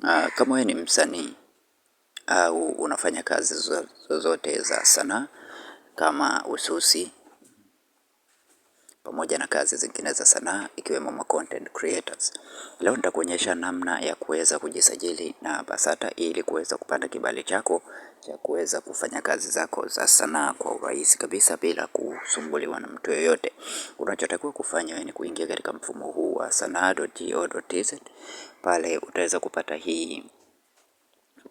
Kama wewe ni msanii au unafanya kazi zozote za sanaa kama ususi pamoja na kazi zingine za sanaa ikiwemo ma content creators. Leo nitakuonyesha namna ya kuweza kujisajili na BASATA ili kuweza kupata kibali chako cha kuweza kufanya kazi zako za sanaa kwa urahisi kabisa bila kusumbuliwa na mtu yoyote. Unachotakiwa kufanya ni kuingia katika mfumo huu wa sanaa.go.tz. Pale utaweza kupata hii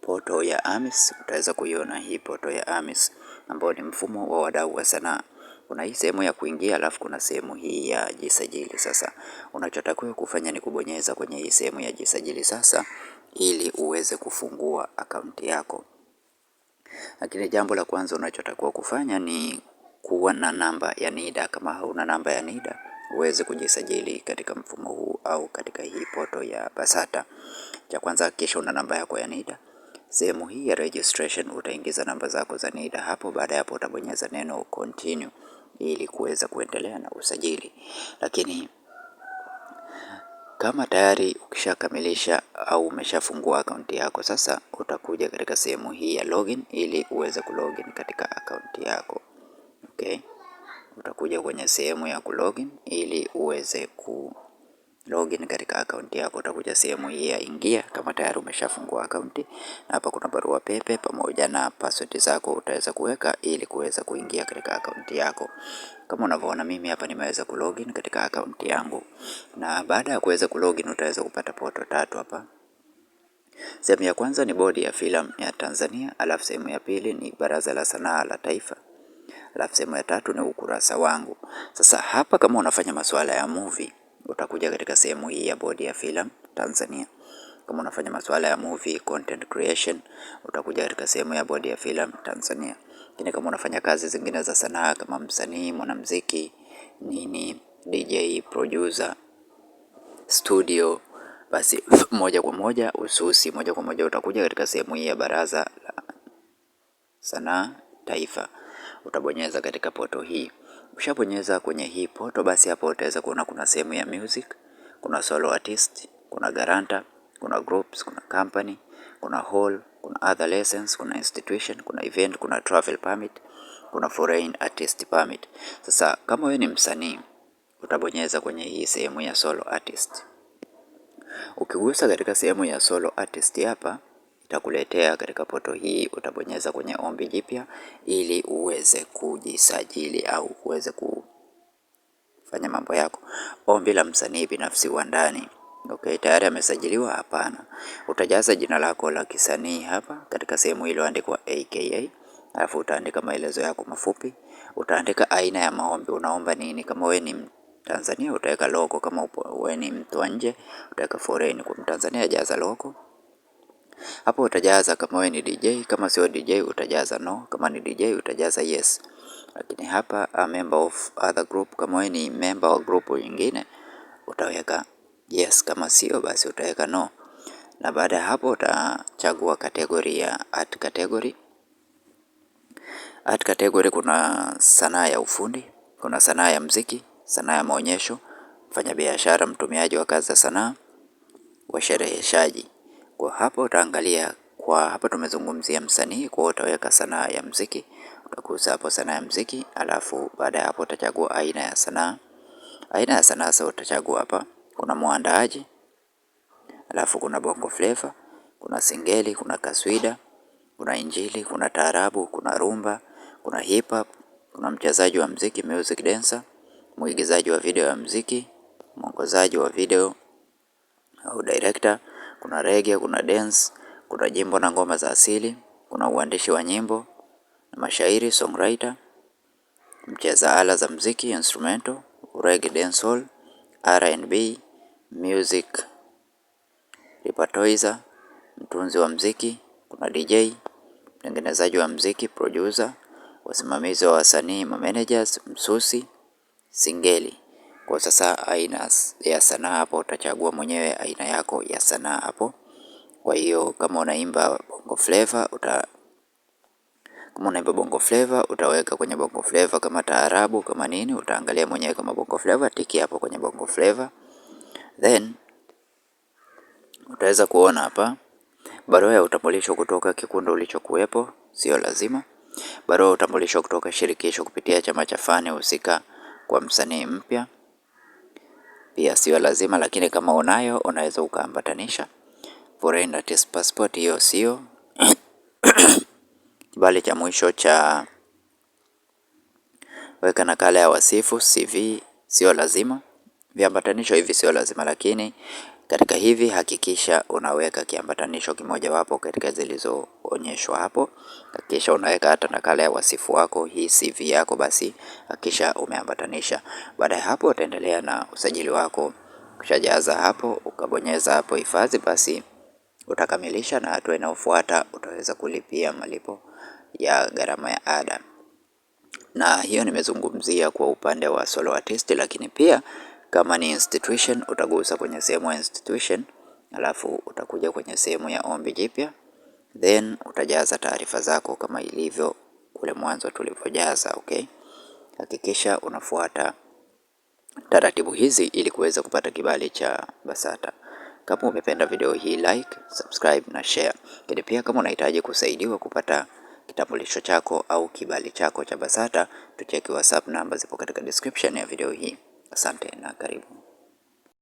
poto ya AMIS, utaweza kuiona hii poto ya AMIS ambao ni mfumo wa wadau wa sanaa. Kuna hii sehemu ya kuingia, alafu kuna sehemu hii ya jisajili. Sasa unachotakiwa kufanya ni kubonyeza kwenye hii sehemu ya jisajili sasa, ili uweze kufungua akaunti yako. Lakini jambo la kwanza unachotakiwa kufanya ni kuwa na namba ya NIDA. Kama hauna namba ya NIDA uweze kujisajili katika mfumo huu au katika hii poto ya BASATA. Cha kwanza hakikisha una namba yako ya NIDA. Sehemu hii ya registration utaingiza namba zako za NIDA hapo. Baada ya hapo utabonyeza neno continue ili kuweza kuendelea na usajili. Lakini kama tayari ukishakamilisha au umeshafungua akaunti yako, sasa utakuja katika sehemu hii ya login ili uweze kulogin katika akaunti yako. Okay, utakuja kwenye sehemu ya kulogin ili uweze ku login katika akaunti yako. Utakuja sehemu hii ya ingia kama tayari umeshafungua akaunti, na hapa kuna barua pepe pamoja na password zako utaweza kuweka ili kuweza kuingia katika akaunti yako. Kama unavyoona mimi hapa nimeweza kulogin katika akaunti yangu, na baada ya kuweza kulogin utaweza kupata poto tatu hapa. Sehemu ya kwanza ni bodi ya filamu ya Tanzania, alafu sehemu ya pili ni Baraza la Sanaa la Taifa, alafu sehemu ya tatu ni ukurasa wangu. Sasa hapa kama unafanya masuala ya movie utakuja katika sehemu hii ya bodi ya filamu Tanzania. Kama unafanya masuala ya movie content creation utakuja katika sehemu ya bodi ya filamu Tanzania. Lakini kama unafanya kazi zingine za sanaa kama msanii, mwanamuziki, nini, DJ, producer, studio, basi moja kwa moja ususi, moja kwa moja utakuja katika sehemu hii ya Baraza la Sanaa Taifa, utabonyeza katika poto hii. Ukishabonyeza kwenye hii poto, basi hapo utaweza kuona kuna sehemu ya music, kuna solo artist, kuna guarantor, kuna groups, kuna company, kuna hall, kuna other license, kuna institution, kuna event, kuna travel permit, kuna foreign artist permit. Sasa kama wewe ni msanii utabonyeza kwenye hii sehemu ya solo artist. Ukigusa katika sehemu ya solo artist hapa itakuletea katika poto hii, utabonyeza kwenye ombi jipya ili uweze kujisajili au uweze kufanya mambo yako. Ombi la msanii binafsi wa ndani. Okay, tayari amesajiliwa? Hapana. Utajaza jina lako la kisanii hapa katika sehemu iliyoandikwa AKA, alafu utaandika maelezo yako mafupi, utaandika aina ya maombi, unaomba nini. Kama wewe ni Tanzania utaweka local, kama wewe ni mtu wa nje utaweka foreign. Kwa Mtanzania jaza local hapo, utajaza kama wewe ni DJ, kama sio DJ utajaza no, kama ni DJ utajaza yes. Lakini hapa a member of other group, kama wewe ni member wa group nyingine utaweka yes, kama sio basi utaweka no. Na baada ya hapo utachagua category ya art category. Art category kuna sanaa ya ufundi, kuna sanaa ya mziki, sanaa ya maonyesho, mfanyabiashara, mtumiaji wa kazi za sanaa, washereheshaji. Kwa hapo utaangalia, kwa hapa tumezungumzia msanii, kwa hiyo utaweka sanaa ya mziki, utagusa hapo sanaa ya mziki, alafu baada ya hapo utachagua aina ya sanaa. Aina ya sanaa sasa utachagua hapa, kuna mwandaaji, alafu kuna bongo flava, kuna singeli, kuna kaswida, kuna injili, kuna taarabu, kuna rumba, kuna hip hop, kuna mchezaji wa mziki music dancer, mwigizaji wa video ya mziki, mwongozaji wa video au director, kuna reggae, kuna dance, kuna jimbo na ngoma za asili, kuna uandishi wa nyimbo na mashairi songwriter, mcheza ala za mziki instrumental, reggae dancehall, R&B, music repertoizer, mtunzi wa mziki, kuna DJ, mtengenezaji wa mziki producer, wasimamizi wa wasanii managers, msusi, singeli. Kwa sasa aina ya sanaa hapo utachagua mwenyewe aina yako ya sanaa hapo. Kwa hiyo kama unaimba bongo flava kama unaimba bongo flava utaweka kwenye bongo flava, kama taarabu kama nini utaangalia mwenyewe kama bongo flava, tiki hapo kwenye bongo flava, then utaweza kuona hapa Barua ya utambulisho kutoka kikundi ulichokuwepo sio lazima. Barua ya utambulisho kutoka shirikisho kupitia chama cha fani husika kwa msanii mpya pia sio lazima, lakini kama unayo unaweza ukaambatanisha. Foreign Artist Passport hiyo sio. Kibali cha mwisho cha weka nakala ya wasifu CV sio lazima. Viambatanisho hivi sio lazima, lakini katika hivi hakikisha unaweka kiambatanisho kimojawapo katika zilizoonyeshwa hapo. Hakikisha unaweka hata nakala ya wasifu wako, hii CV yako, basi hakikisha umeambatanisha. Baada ya hapo, utaendelea na usajili wako. Ukishajaza hapo, ukabonyeza hapo hifadhi, basi utakamilisha, na hatua inayofuata utaweza kulipia malipo ya gharama ya ada. Na hiyo nimezungumzia kwa upande wa solo artist, lakini pia kama ni institution utagusa kwenye sehemu ya institution, alafu utakuja kwenye sehemu ya ombi jipya, then utajaza taarifa zako kama ilivyo kule mwanzo tulivyojaza. Okay, hakikisha unafuata taratibu hizi ili kuweza kupata kibali cha BASATA. Kama umependa video hii, like, subscribe na share. Lakini pia kama unahitaji kusaidiwa kupata kitambulisho chako au kibali chako cha BASATA, tucheki WhatsApp, namba zipo katika description ya video hii. Asante na karibu.